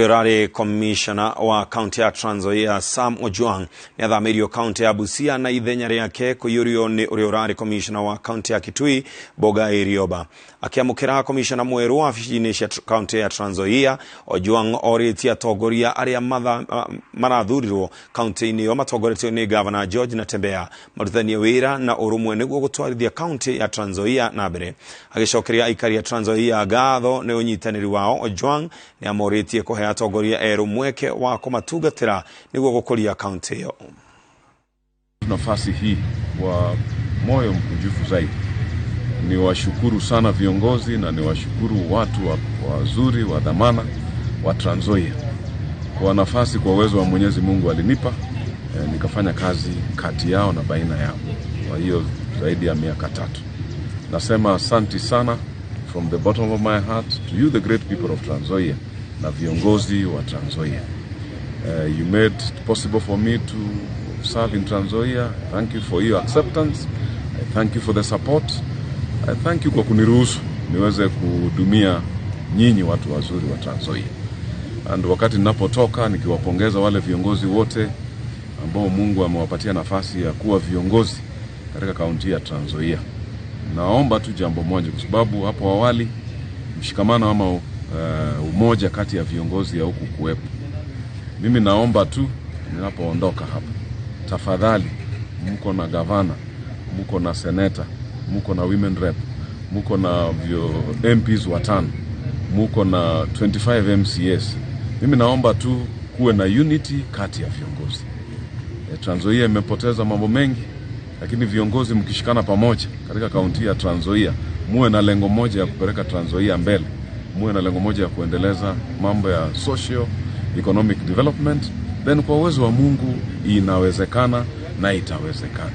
Ũrĩa Commissioner wa kaunti ya Trans Nzoia Sam Ojwang nĩ athamĩirio kaunti ya Busia na ithenya rĩake kũiyũrio nĩ ũrĩa ũrarĩ Commissioner wa kaunti ya Kitui Bogai Rioba. Akĩamũkĩra Commissioner mwerũ wabici-inĩ cia kaunti ya Trans Nzoia, Ojwang orĩtie atongoria arĩa marathurirwo kaunti-inĩ ĩyo matongoretio nĩ Governor George Natembeya marutithanie wĩra na ũrũmwe nĩguo gũtwarithia kaunti ya Trans Nzoia na mbere. Agĩcokeria aikari a Trans Nzoia ngatho nĩ ũnyitanĩri wao, Ojwang nĩ amorĩtie kũhe atongoria erũ mweke wa kũmatungatĩra nĩguo gũkũria kaunti ĩyo. Nafasi hii kwa moyo mkunjufu zaidi ni washukuru sana viongozi na ni washukuru watu wazuri wa dhamana wa Trans Nzoia kwa nafasi, kwa uwezo wa Mwenyezi Mungu alinipa, nikafanya kazi kati yao na baina yao kwa hiyo zaidi ya miaka 3. Nasema asanti sana from the bottom of my heart to you the great people of Trans Nzoia na viongozi wa Trans Nzoia. You made it possible for me to serve in Trans Nzoia. Thank you for your acceptance. I thank you for the support. I thank you kwa kuniruhusu niweze kuhudumia nyinyi watu wazuri wa Trans Nzoia. And wakati ninapotoka nikiwapongeza wale viongozi wote ambao Mungu amewapatia nafasi ya kuwa viongozi katika kaunti ya Trans Nzoia, naomba tu jambo moja, kwa sababu hapo awali mshikamano ama umoja kati ya viongozi ya huku kuwepo. Mimi naomba tu ninapoondoka hapa, tafadhali, mko na gavana, mko na seneta, mko na women rep, mko na MPs 5, mko na 25 MCAs. Mimi naomba tu kuwe na unity kati ya viongozi. Trans Nzoia imepoteza mambo mengi, lakini viongozi mkishikana pamoja katika kaunti ya Trans Nzoia, muwe na lengo moja ya kupeleka Trans Nzoia mbele, muwe na lengo moja ya kuendeleza mambo ya socio economic development, then kwa uwezo wa Mungu inawezekana na itawezekana.